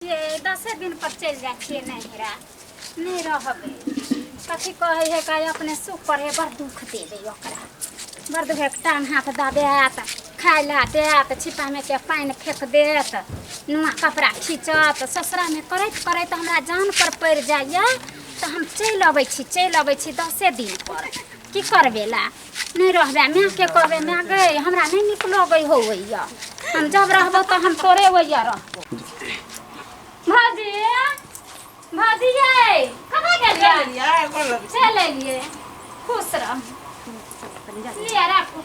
छियै दसे दिन पर चलि जाइ छियै नैहरा नहि रहबै। कथी कहै है का अपने सुख पर है, बड़ दुख देबै ओकरा, बड़ दुख। टांग हाथ दऽ देत, खाय लए देत, छिपामे के पानि फेक देत, नुआ कपड़ा खींचत। ससुरामे करैत करैत हमरा जान पर पड़ि जाइए तऽ हम चलि अबै छी, चलि अबै छी दसे दिन पर। की करबै ला, नहि रहबै। मायके कहबै, माय गै हमरा नहि नीक लगै हो ओइया, हम जब रहबो तऽ हम तोरे ओइया रहबो। भौजी, भौजी यै कतऽ गेलियै? चलि एलियै, खुश रह, लिअ राखू।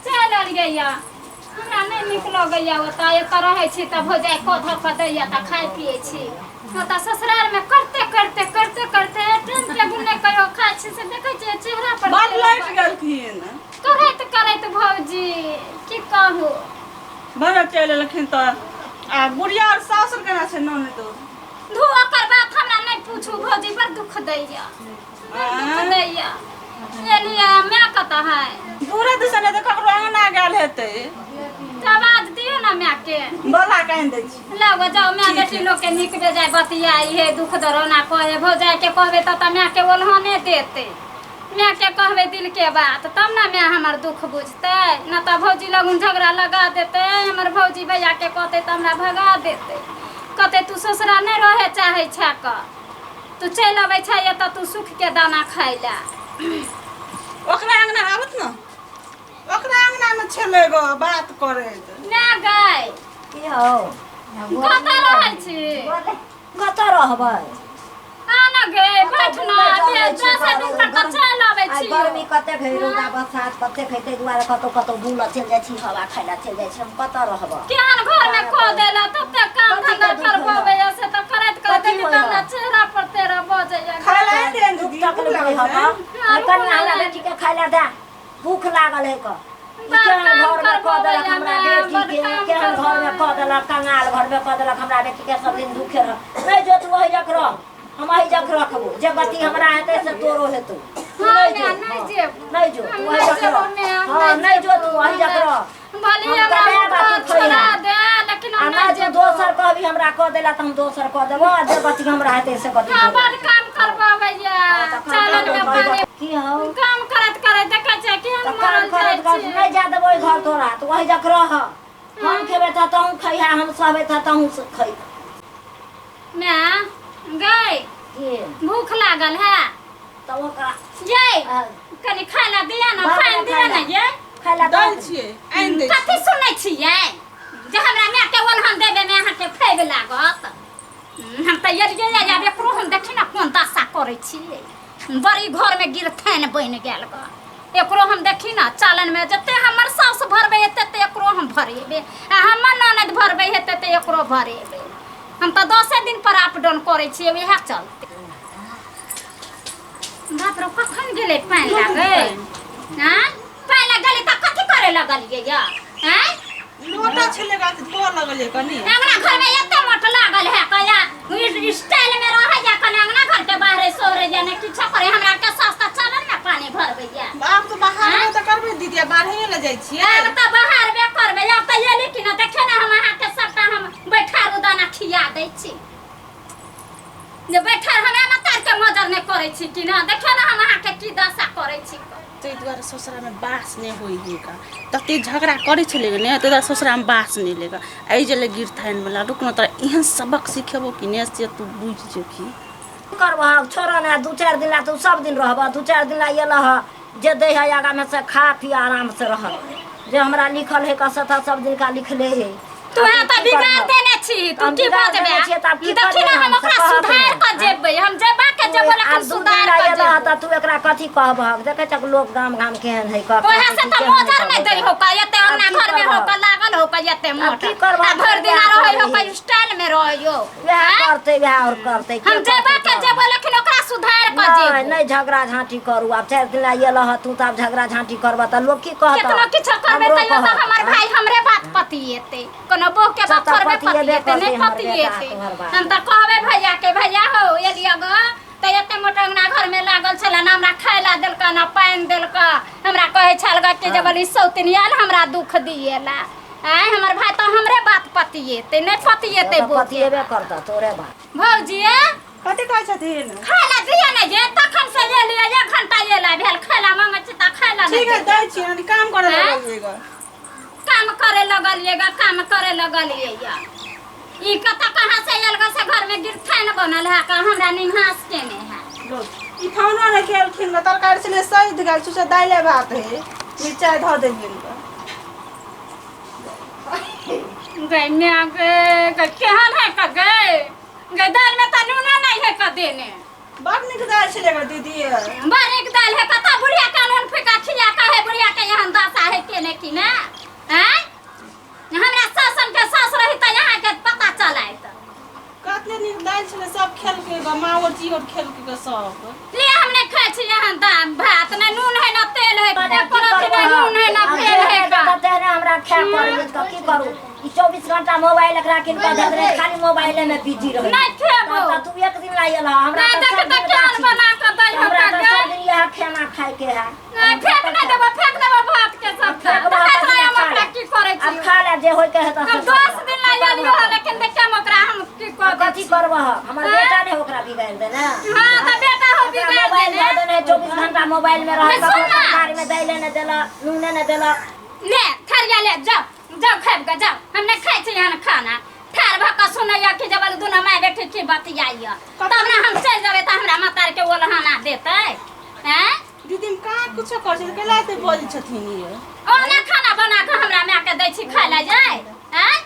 चलि एलियै यऽ, हमरा नहि नीक लगैया ओतऽ। एतऽ रहै छी तऽ भौजाइ कऽ धऽ कऽ दैया तऽ खाइ पियै छी। ओतऽ ससुरालमे करते करते करते करते टाइम टेबुल नहि कहियो खाइ छी, से देखै छियै चेहरा पर बड़ लटि गेलखिन करैत करैत। भौजी की कहू, बड़ चलि एलखिन तऽ आ बुढ़िया आओर सासुर केना छै ननद? धू, ओकर बात हमरा नहि पूछू भौजी, बड़ दुख दैया, बड़ दुख दैया। एलियै, माय कतऽ है? दूरे दिसन हेतै, ककरो अंगना गेल हेतै। तऽ आवाज दियौ ने मायके। बोला कऽ आनि दै छी। लग जाउ। माय बेटी लोकके नीक बेजाय बतियाइ हे, दुख दरौना कहै। भौजाइके कहबै तऽ मायके ओलहने देतै। मायके कहबै दिलके बात तब ने माय हमर दुख बुझतै, न तऽ भौजी लगुन झगड़ा लगा देतै। हमर भौजी भैयाके कहतै तऽ हमरा भगा देतै, कहतै तू ससुरा नहि रहै चाहै छै कऽ, तू चलि अबै छै एतऽ तू सुखके दाना खाइ लए। ओकरा अंगना आबत ने, ओकरा अंगना मे छलै गो बात करैत। माय गै। की हौ? कतऽ रहै छी? कतऽ रहबै? आ न गे, बैठ न, दस दिन पर तऽ चलि अबै आइ छी। गर्मी कतेक है, रौदा बरसात कतेक है, ताहि दुआरे कतौ कतौ बुलऽ चलि जाइ छी, हवा खाइ लए चलि जाइ छी। हम कतऽ रहबै? केहन घर में कऽ देला, तते काम कथी धंधा के दुख करबबै से तऽ करैत करैत कथी देखी होइए? तब ने चेहरा पर तेरा बजैया। खाय लए आनि दे दुख दीदी, भूख तकलीफ लागल होइ छै। हक, कनि हमरा बेटीके खाइ लए दए, भूख लागल है कऽ। ई बड़ केहन काम घरमे कऽ करबबै देलक हमरा बड़ बेटीके, काम केहन घरमे करबबै। कऽ देलक, कंगाल घरमे कऽ देलक हमरा बेटीके। सब दिन दुखे रह। नहि जो, तू ओहि जग रह, हम एहि जग रखबो। जे गति हमरा हेतै से तोरो हेतौ। तू हाँ नहि जो। माय, नहि हाँ, जेबो। नहि जो, हम तू ओहि नहि जग जेबो रह। माय, हम हाँ, नहि नहि जो, जेबो। तू ओहि जग रह। भले हम हमरा तऽ माय बाप घर तू खइहे। छोड़ा दे, लेकिन आ हम नहि नहि तू जेबो। दोसर कहबी हमरा कऽ देला तऽ हम दोसर कऽ देबो, आ जे गति हमरा हेतै से गति हाँ, तोरो बड़ हेतौ। काम करबाबैया। हाँ, तऽ काम चालन में करबै, पानी की हौ? काम करैत करैत देखै छियै केहन तऽ काम मरल जाइ करैत करैत छी। नहि जा देबो ओहि घर तोरा, तू ओहि जग रह। हम खेबै तऽ तहूँ खैहा, हम सहबै तऽ तहूँ खै। माय गै। की? भूख लागल है। तऽ ओकरा ये आ, कनि खाय ला दिया ना, बाप रे, पानि दिया खाय ना। ला। ये खाय ला दै दऽ। छियै, आनि दै कथी छियै। सुनै छियै जे हमरा माय के ओलहन देबे में अहाँके फैब लागत? हम तऽ एलियै आब एकरो हम देखी ने कोन दशा करै छियै। बड़ी घर में गिरथैन बनि गेल ग। एकरो हम देखी ने, चालन में जते हमर साउस भरबै हेतै ते एकरो हम भरेबै, आ हमर ननद भरबै हेतै ते एकरो भरेबै। हम तऽ दसे दिन पर अप डाउन करै छियै वएह चलते। बाप रे, कखन गेलै पानि लागै? आँय, पानि लग गेलै तऽ कथी करे लगलियै यऽ? आँय? लोटा छलै गाछ धोअ लगलियै कनि। अंगना घर में एते मोट लागल है कया स्टाइल में रहे या कने अंगना घर के बाहरे सोहरे या ने किछो करे। हमरा के सस्ता चलन में पानी भरबै या। आब तऽ बाहर तऽ करबै दीदी, आब बाहरे लए जाइ छियै। आब तऽ बाहर बे करबै, आब तऽ एली कि न देखे ने, हम अहाँके सबटा हम बैठारू दाना खिया दै छी जे बैठल हमरा मतार के मजर नहि करै छी कि न देखे ने, हम अहाँके की दशा करै छी। ताहि दुआरे ससुरामे बास नहि होइ हइ का, तते झगड़ा करै छलै ने, ताहि दुआरे ससुरामे बास नहि लेगा। एहि जे ले गिरथाइनवला, रुक न, तोरा एहन सबक सिखेबौ कि ने से तू बुझि जेबही। करबह छोड़ ने, दू चारि दिन ला तू सब दिन रहबह, दू चारि दिन ला एलह हँ, जे दै है आगामे से खा पी आराम से रह। जे हमरा लिखल है कस तऽ सब दिन का लिखले है। तू आब यहाँ तऽ की बिगाड़ करबह? देने छी तू। हम की बिगाड़ बजबे? देने छियै तऽ आब की देखी करबै ने, हम हम से ओकरा कहत सुधार ने। कऽ जेबै, हम जेबा के जेबो, आब लेकिन दू दिन सुधार ला कऽ एलह जेबो। तऽ तू एकरा कथी कहबह? देखै छक लोक गाम गाम केहन है कह ओहे से तऽ मोजर नहि दै हो का, एते आब अंगना की घर में हो करबह? का लागल हो का एते आब मोट की करबह? आ भरि दिना वएह रहै हो करबै। का स्टाइल में रहै हो। वएह आँय? करतै, वएह आओर करतै। के हम जेबा करतै के तऽ? जेबो, लेकिन ओकरा सुधार कऽ नहि जेबो। नहि झगड़ा झाँटी करू। आब चारि दिन ला एलह तू तऽ आब झगड़ा झाँटी करबह तऽ लोक की कहत? केतनो किछो करबै हमरो तैयो तऽ कहत, हमर आँय? भाई हमरे बात पतिएतै, कोनो बहू के बात से तऽ थोड़बे पतिएबे पतिएतै, नहि करतै हमर बेटा पतिएतै। तोहर बात। हम तऽ कहबै भैया के, भैया हो, एलियै ग तऽ एते मोट अंगना घर में लागल छलै ने, हमरा खाय ला देलका ना पानि देलका। हमरा कहै छल ग कि जे बोली सौतिन आयल हमरा दुख दिएला। आय हमर भाई तो हमरे बात पतिएते नहीं पतिएते तो बोके पतिएबे करता तोरे बात। भौजी कथी कहै छथिन? खाय ला दिया नहीं जे तखन से ये लिया एक घंटा ये ला भेल खाय ला मांगे छी त खाय ला ठीक है दै छी हम काम करे हैं? लगलियै ग। काम करे लगलिए गा काम करे लगलिए या ई कत कहाँ से आयल गा से घर में गिरथान बनल है का हमरा निहास केने है। लो, ई खाना नहि खेलखिन ग तरकारी छलै सैध गेल छुछे दाइले भात है मिरचाइ धऽ देलियनि ग। गई म्या गे गे केहन है का गे गे दाल में त नूना नहीं है का देने। बड़ नीक दालि छलै ग दीदी। बड़ नीक दाल है कत बुढ़िया कानून फुका खिया का है बुढ़िया के यहाँ दशा है केने की ना हैं हमरा सासन के सास रही त यहाँ के पता चलायत। कते नीक दालि छलै सब खेलकै ग माँ और जी और खेलकै ग सब। ले हमने खाइ छी यहाँ दाम भात न नून है न तेल है एको रत्ती न नून है न तेल है का। तेने हमरा खाय पड़े त की करू ई 24 घंटा मोबाइल एकरा किन के दे दे खाली मोबाइले में बिजी रहे। नहीं खेबो। त तू एक दिन लायल हमरा नहीं त देख सब त दिन केहन बाकी। बना के दै हमरा हमरा त गे। सब दिन यह खाना खाय के है। नहीं फेंक नहीं देबो फेंक देबो भात के सब फेंकबो, देखैत रही हम खा ओकरा ले। की करै अब छी। खा ले जे होय के है त हम 10 दिन ला एलियो हँ लेकिन देखियौ हम ओकरा हम की कऽ दै कथी करबह हमर हाँ? बेटा ने ओकरा बिगाड़ देने। हाँ त बेटा हो ओकरा बिगाड़ मोबाइल देने। दऽ देने 24 घंटा मोबाइल में रहल नहीं, सुन ना। तरकारी में दाइले ने देलक नूने ने देलक। ले थरिया ले जाओ जाओ खाबि कऽ जाओ हम नहि खाइ छी एहन खाना। ठाढ़ भऽ कऽ सुनैया कि जब दुनू माय बेटी की बतियाइया तब ने हम चलि जेबै तऽ हमरा मातार के ओलहाना देतै। हैं दीदी हम कहाँ कुछो करै छथिन कैला एते बजै छथिन ई? ओहने खाना बना कऽ हमरा माय के दै छी खाय लए जाय। हैं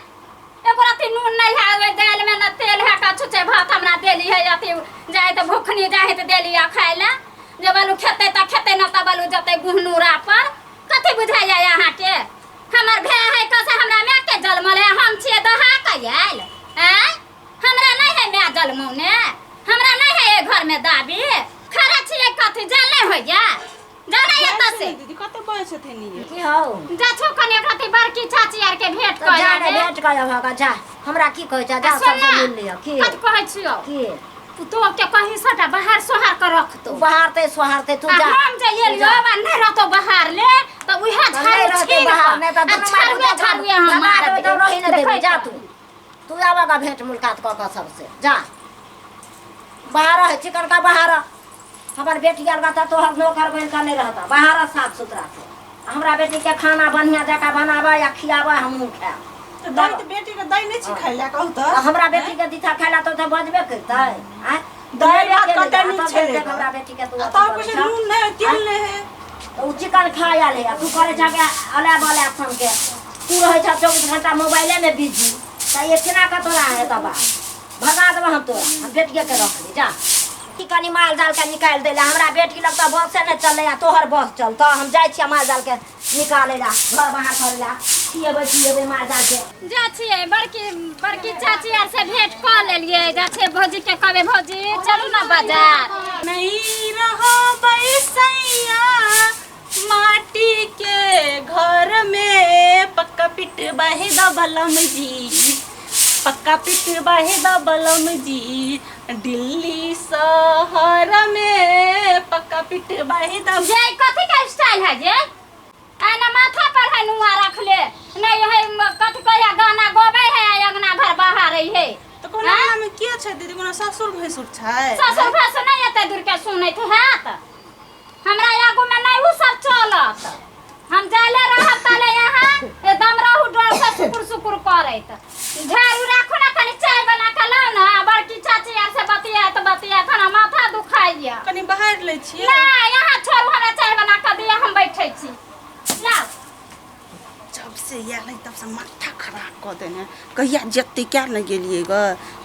एको रत्ती नून नहीं है ओहि दालि में न तेल है कछु छै भात हमरा देली है अथी जाय तऽ भूखनी जाय तऽ देली है खाय लए जे बालू खेतै तऽ खेतै न तऽ बालू जतै गुहनूरा पर। कथी बुझाइया अहाँके हमर भाय है कसे हमरा माय के जन्मल है हम छियै दहा के आयल। हैं हमरा नहीं है माय जन्मौने हमरा नहीं है ए घर में दाबी खड़ा छियै कथी जान नहीं होइया जाना एतऽ से। दीदी कते बजै छथिन ई? की हौ जा छौ कने एक रत्ती बड़की चाची आर के भेंट तऽ कऽ जा ने आबे। भेंट कऽ आबह जा हमरा की कहै छ जा आ सुन सबसे ना, मिल लिअ की कथी कहै छियौ की पुतोह के कहीं सटा बाहर सोहार के रखतो। तू बाहरते सोहारते तू आ जा। हम जे एलियो आ नहीं रहतो बाहर ले त उहे नहीं झाड़ू रहते छीन बाहर कऽ नहीं तऽ आ दुनू माय झाड़ुए पुत झाड़ुए हम भगा मारबै। देबै तऽ रही नहि देबै देखै जा छौ। तू तू आबह भेंट मुलाकात कऽ कऽ सबसे जा बाहर है चिकन का बाहर हमर बेटी आर रहता तोहर नौकर बनि कऽ नहीं रहता बाहर साफ सुथरा से हमरा बेटी के खाना बढ़िया जकाँ बनाबऽ या खियाबऽ हमहूँ खायब। तऽ दै तऽ बेटी के दै नहि छी खाय लए कहू तऽ। हमरा बेटी के दिथा खाय ला तऽ बजबे करतै आँय? दालि भात के कते नीक तब छलै देख ग। हमरा बेटी के तू आ अथी तब करै कुछ छह। नून नहि तेल नहि है। तऽ उ चिकन खा आयल है तू करै छह के अले बले सन के तू रहै छह 24 घंटा मोबाइले में बिजी तऽ ये केना कऽ तोरा हेतऽ बात भगा देबऽ हम तोरा हम बेटिए के रख ली जा। की कनी माल जाल के निकालि दै लए हमरा बेटी लग तऽ बसे नहि चललै आ तोहर बस चलतऽ हम जाइ छियै माल जाल के निकालै लए घर बाहर करै लए खिएबै पिएबै माल जाल के। जा छियै बड़की बड़की चाची आर से भेंट कऽ लेलियै जा छियै भौजी के कहबै भौजी चलू ने बाजार। नहीं रहबै सैया माटी के घर में पक्का पिट बहे दबलम जी पक्का पिट बहे दबलम जी दिल्ली शहर में पक्का पिट बहे दब। जे कथी के स्टाइल है जे आना माथा पर है नुआ रखले नहीं है कथी कहै गाना गबै है अंगना घर बाहर है। तऽ कोनो अंगना में के छै दीदी कोनो ससुर भैंसुर छै? ससुर भैंसुर नहीं एते दूर के सुनैत हैत हमरा आगू में नहीं उ सब चलत हम जाले रहब ताले यहाँ एकदम रहू डर से सुकुर सुकुर करैत। झाड़ू राखू ना कनी चाय बना के लाउ ना बड़की चाची आर से बतियात बतियात हमरा माथा दुखाइया। कनी बाहर लै छियै। ना यहाँ छोड़ू हमरा चाय बना के दिअ हम बैठै छी लाउ। जब से आयल है तब से माथा खराब कऽ देने कहिया जेतै क्या ने गेलियै ग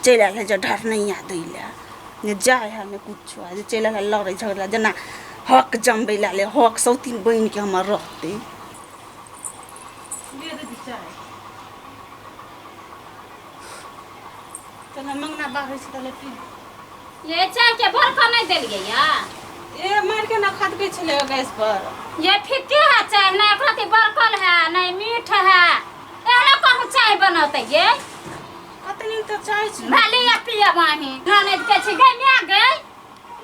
चलि आयल है जे ढरनैया दै लए ने जाय है ने कुछो आ जे चलि आयल है लड़ै झगड़ै जेना हक जमबै लए ले हक सौतीन बनि के हमर रहतै। चल मंगना बाहर छै तले पी। ये चाय के भर कऽ नहीं देलियै या ए मार के ना खदकै छलै गैस पर। ये फिक्के है चाय नहीं एकरा बरकल है नहीं मीठ है एहनो कहूँ चाय बनौतै ये कते नीक तऽ चाय छै। भले या पियब अहीं ननद के छी गै माय गै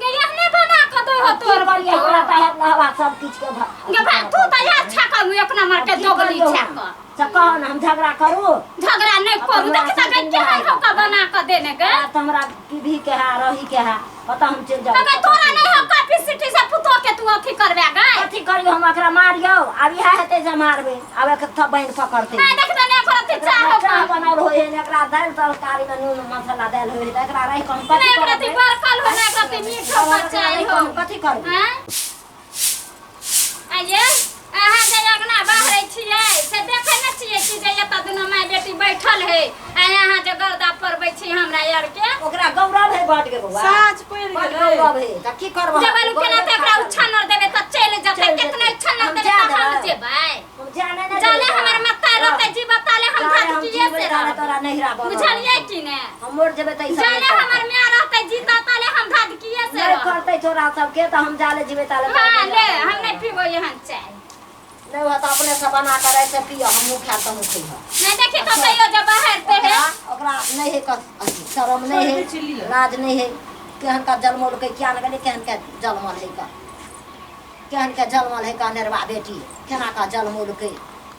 गै एहने बना कऽ दो हो तोर करियै हमरा तऽ हेत नहबा सब किछु के गे भाई तू तऽ इएह छाक एक नंबर के की दोगली करियौ छाक हम? से कह ने हम झगड़ा करू झगड़ा नहीं करू देख तऽ गे केहन हो का बना कऽ देने गे आ तऽ हमरा पीभी के है रही के है पता हम चलि जाउ तऽ गे तोरा नहीं हो कैपेसिटी से पुतो के तू अथी करबे गे कथी करियौ हम एकरा मारियौ आब इएह हेतै जे मारबै आब एक थप बहिन पकड़तै नहीं देख तऽ नहीं करती चाह हो चाह बनाओल होइ है एकरा दालि तरकारी में नून मसाला दालि होइ है तऽ एकरा राखि कऽ हम कथी नहीं एकरा करबै? बरकल हो नहीं एकरा मीठ हो एकरा चाय राखि कऽ हो हम कथी करबै आँय? आइये अहाँ जे अङ्गना बाहरै छियै से देखै ने छियै कि जे एतऽ दुनू माय बेटी बैठल है आ अहाँ जे गर्दा पड़बै छी हमरा आरके ओकरा गौरव है बड के बौआ साँझ पड़ि बड गेलै गौरव है तऽ की करबै जब आलू केना तऽ एकरा उछानर देबै तऽ चलि जेतै चलि केतना जेतै। उछानर हम देबै जा तऽ हम देबै। जेबै हम जाने नहि जाले देबै। हमर मत्ता रहतै जीव ताले हम जाले हम धतकिए जीबै से ताले रहबै तोरा नहिरा बनल बुझलियै कि ने हम मरि जेबै तऽ ई सब जाले नहि हमर करतै। माय रहतै जीता ताले हम धतकिए से नहि रहबै करतै छोरा सबके तऽ हम जाले जीबै ताले हाँ ले हम नहि पीबै एहन चाय नहि होत अपने से बना कर ऐसे पिय हमहूँ खायब तहूँ खइह नहीं देखी तो तैयो जब बाहर ते है ओकरा ओकरा नहि है अथी शरम नहि है लाज नहि है केहन का जन्मौलकै किया ने गेलै केहन के जन्मल है का केहन के जन्मल है का नेरवा बेटी केना का जन्मौलकै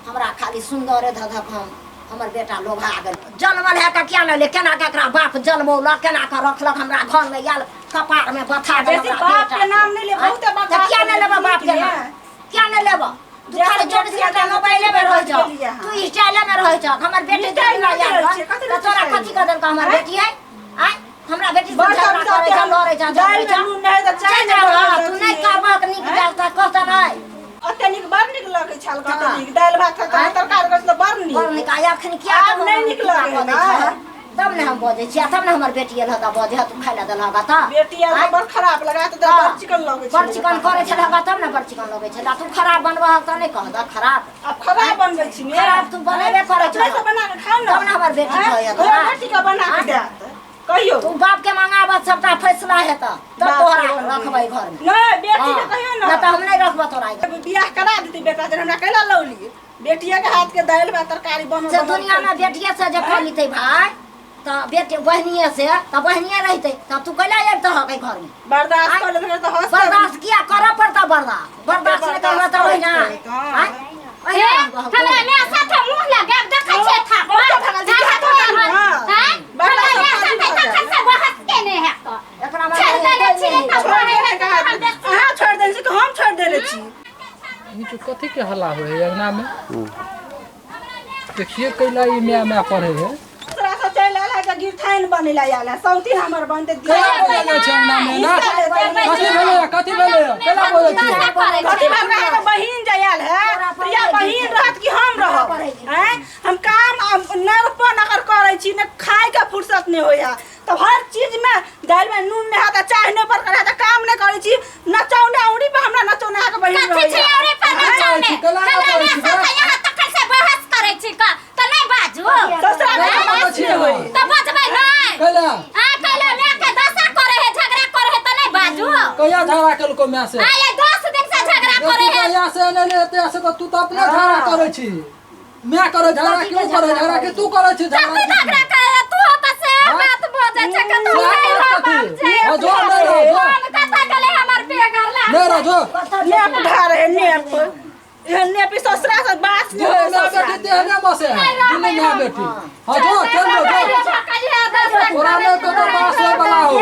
हमरा खाली सुन्दरे धधक हम हमर बेटा लोभा गेल जन्मल है का किया ने ले केना के एकरा बाप जन्मौलक केना के रखलक हमरा घर में आयल कपार में बथा गेल बेसी हमरा बाप बेटा के नाम नहि ले, बहुते बाप तऽ किया ने लेबै बाप के नाम किया ने लेबै तू जे खाली सब 24 बेटी घंटा के मोबाइले में रहै छौ गेलियै अहाँ। तू स्टाइले में रहै छौ हमर बेटी स्टाइल देखना में आयल रहै छियै, कथी तऽ लए तोरा स्टाइल? कथी कऽ देलकौ हमर आँय? बेटी है आँय हमरा बेटी से बड़ झगड़ा करै छौ लड़ै छौ दालि झगड़ै में छौ नून नहि तऽ चाय चलि नहि जाउ बनल हँ, तू नहि रहतियै। करबहक नीक आँय? जाउ तऽ कहतऽ नहि ओते नीक बड़ नीक लगै छल कते हँ। नीक दालि भात खाइ आँय? तरकारी करै छल बड़ नीक बड़ नीक आ अखन किया आब नहि नीक लगै कऽ दै ने। छह? तब ने हम बजै छियै तब ने हमर बेटी एल तऽ बजै तू खाइ लए देलहक तऽ बेटी आर आँय? बड़ खराब लगा तऽ हँ। बड़ चिकन लगै बड़ चिकन करै छलहक तब ने बड़ चिकन लगै छल तू खराब बनबहक तऽ नहि कहतऽ खराब आब खराब बनबै छी ने खराब तू बनेबे करै अपने छह से बना के खाउ ने तब ने हमर बेटी आँय? कहैया तोरा तोरा। बेटी के बना के देत कहियो तू बाप के मंगाबत सबटा फैसला हेतऽ तब बाप तोहरा के बनबै। रखबै घर में नहि बेटी के कहियो ने नहि तऽ हम नहि रखबऽ तोरा जब बियाह करा देती बेटा जन हमरा कैला लौली बेटिया के हाथ के दालि भात तरकारी बनल से दुनिया में बेटिए से जे कऽ लेतै भाई तऽ बेटी बहिनिए से तऽ बहिनिए रहितै तब तू कैला अबितहक एहि घर में बर्दाश्त कर लेते तऽ हंस बर्दाश्त किया करऽ पड़तऽ बर्दाश्त बर्दाश्त नहि करबऽ तऽ ओहिना आँय? हे ओहिना रहबह तू। हमरा माय साथे मुंह लगाब देखै छियै थाप बहुत भगल जी, हाथ उठा हाँ। हमरा माय साथे तखन से बहस केने है तो एकरा में छोड़ि देने छियै तऽ छोड़ि देने के हाथ अहाँ छोड़ि देने छी कि हम छोड़ि देने छी ई तो कथी के हल्ला होइ है अंगना में देखिए कैला ई माय माय पढ़े है दूसरा से चलि आयल है तऽ गिरथाइन बनेला आयल है सौती हमर बनते कैला बोलै जाइ छै अंगना में ना कथी भेलै कथी भेलै कैला बोलै छै कथी भेल अहाँके बहिन जे आयल है प्रिया बहिन रहत कि हम रहब आँय हम काम न रोपन अगर करै छी ने खायके फुर्सत नहि होइए तब हर चीज में दालि में नून नहीं आता चाय नहीं पर आता काम नहीं करै छी नचौने औरी पे हमरा नचौने अहाँके बहिन कथी छै रहैए औरे पर नचौने कैला हमरा बोलै माय छी, साथे यहाँ तखन से बहस करै छी का तऽ नहि बाजू ससुरा में कैला बात बोलै छी नहि होइए तऽ बजबै नहि कैला आ कैला माय के दशा करे है झगड़ा करे है तऽ नहि बाजू कहिया झगड़ा केलको माय से आ ये 10 दिन से झगड़ा तू करे है कहिया से एने ले एते से तऽ तू तऽ अपने झगड़ा करै छी माय करे झगड़ा क्यों करे झगड़ा के तू करे छी कथी झगड़ा झगड़ा करे है तू होता से बात बजै छै के तू से नहीं बात रह कथी? बाप छै हाँ, जो नहीं रह जो हम कतऽ गेलै हमर बेघर ला नहीं रह जो नेप ढारे नेप एहन नेप ई ससुरा से बात जो नहि होइए ना ससुरा बेटी तेहने मसे है दुनू माय बेटी हाँ जो चल जो जो तोरा नहीं कतौ बास होय वाला हो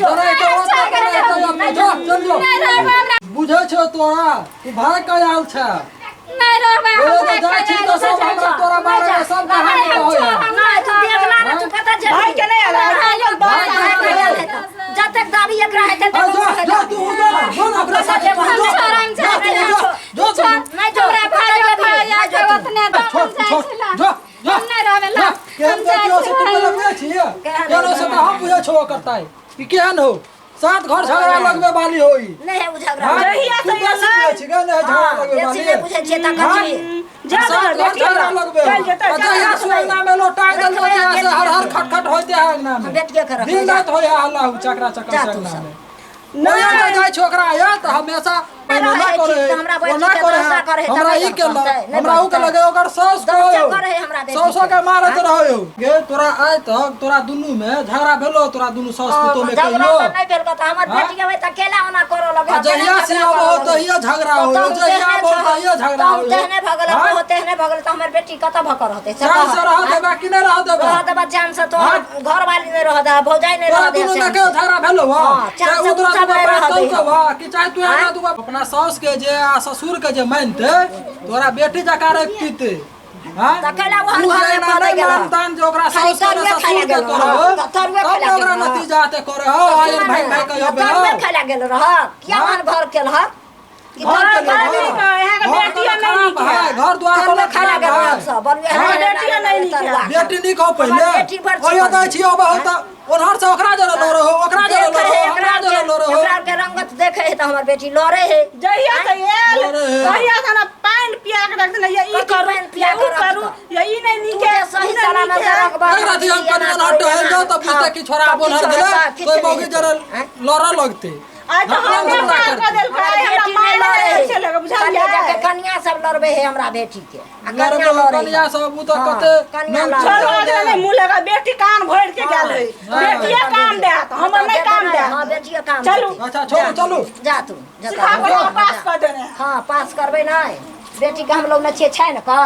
तोरा के ओतऽ के नहीं हेतौ अपने जो चल जो बुझै छौ तोरा तू भाग के आयल छै नहीं रहबै ओ तऽ जाइ छी तऽ सब हमरा तोरा बारे में सब कहानी कहै है नहि तू देखला ने तू कतऽ जेबही भाई के नहि आयल है भाई के नहि आयल। जतेक दाबी एकरा हेतै हाँ, जो जो तू जो जो ना अपने साथे तू जो छोड़म जो तू जो जो तू नहि जो हमरा भाई भाई के ओतने दम छोड़ जाइ छोड़ छला जो जो हम नहीं रहबै ला केहन हम जाइ बेटियो से तू छी पहिले बुझै छियै केहनो से तऽ हम बुझै छौ करता है ई केहन हो सात घर झगड़ा लगबे वाली होई नहि है उ झगड़ा हाँ? जहिया तू से बेसी एलै- बुझै छी गे नहि झगड़ा लगबे बेसी वाली नहि बुझै छियै तऽ कथी जा सात घर झगड़ा लगबे चल जेतै आ जहिया सुअंगना में लौटा देलको तहिया से हर हर खटखट होइते है अंगना में बेटिये के रखबै दिन रात होय है हल्ला चकरा चकर जा से तू अंगना सब। में नहीं जाइ छोकरा आयल तऽ हमेशा पहिने रहै ना छी करे तऽ हमरा ओना बेटी के करे दशा करे हमरा ई केलक हमरा ऊ के लगे ओकर सास दशा कहो करे हमरा बेटी सौसो के। के मारत रहो गे तोरा आइ तक तोरा दुनू में झगड़ा भेलो तोरा दुनू सास पुतोह में झगड़ा कहियो तऽ नहि भेल तऽ हमर हाँ? बेटी के तऽ केला ओना करऽ लगे आ जहिया से आबो तहिया झगड़ा हो जहिया आबो तहिया झगड़ा हो तेहने भऽ गेल हाँ? तेहने भऽ गेल तऽ हमर बेटी कतऽ भऽ कऽ रहतै से जान कह। से रह देबा कि नहि रह देबा रह देबा जान से तोहर घरवाली नहि रह देबा भौजाइ नहि तोरा रह दुनू देबा में के झगड़ा भेलो वा हाँ, चाहे चाहे उ तोरा उ सब दूगो नहि बात रह कहलकौ दैहो। वा कि चाहे तू हमरा दूगो अपना साउस के जे आ ससुर के जे मानते तोरा बेटी जकाँ रख पीते हाँ? तऽ कैला ओहन उ घर मे जेना कऽ दै नहि गेलह। मानतान जे ओकरा खाली साउस के तरुए ससुर खाय के गेल करहो रहऽ, तऽ तरुए तब खाय ने ओकरा गेल रहऽ। नतीजा ते करे हो आयर भाई भाई कहियो तरुए खाय ला गेल रह किया हाँ? ओहन घर केलहक कि घर तरुए के खाय लोग, ला नीक है, अहाँके घर बेटियो कोनो नहि नीक खराब है। है, घर द्वार तरुए कोनो खाय ला खराब गेल है रहऽ सब बलुए हाँ? बेटियो नहि नीक है। बेटी नीक हो पहिले हमर बेटी बड़ ओहियो चिकन दै छियौ बहुत ओनहर से ओकरा जरे लड़ो हो ओकरा जरे लड़ो हो हमरा जरे लड़ो हो एकरा के रंगत देखे है तऽ हमर बेटी लड़े है जहिया से आयल अरे। तहिया से ना पानि पिया के रख देने या ई कथी करू पानि पिया या के ऊ करू रखतऽ? या ई नहि तू नीक है जे सही ई नहि सलामत नीक है। रखबह एक राति हम कनि ओनहर टहल जाउ तऽ बुझतै कि छोड़ा तब बोनहर किछु गेलै हेतै, किछु तो नहि मौगी हेतै। जरे आँय? लड़ऽ लगतै आइ तऽ झगड़ा हमरे झगड़ा पार कऽ करतै। देलकै हमर हमरा बेटी नहि माय लड़े लड़े है। छलै खाली बुझलियै जाके कनिया सब लड़बे है हमरा बेटी के आ लड़बै कनिया लड़े कनिया है। सब उ तऽ हाँ, कते कनिया नंग लड़े। छोड़ो आज नहि मुँह लगा बेटी कान भरि के गेल है हाँ। बेटिए काम देत हमर नहि काम हाँ देत बेटिए काम चलू। देतै। अच्छा छोड़ू चलू जा तू जा सिखा तू। कऽ पास कऽ देने हाँ पास करबै नहि बेटी के हम लोग ने छियै छै ने कह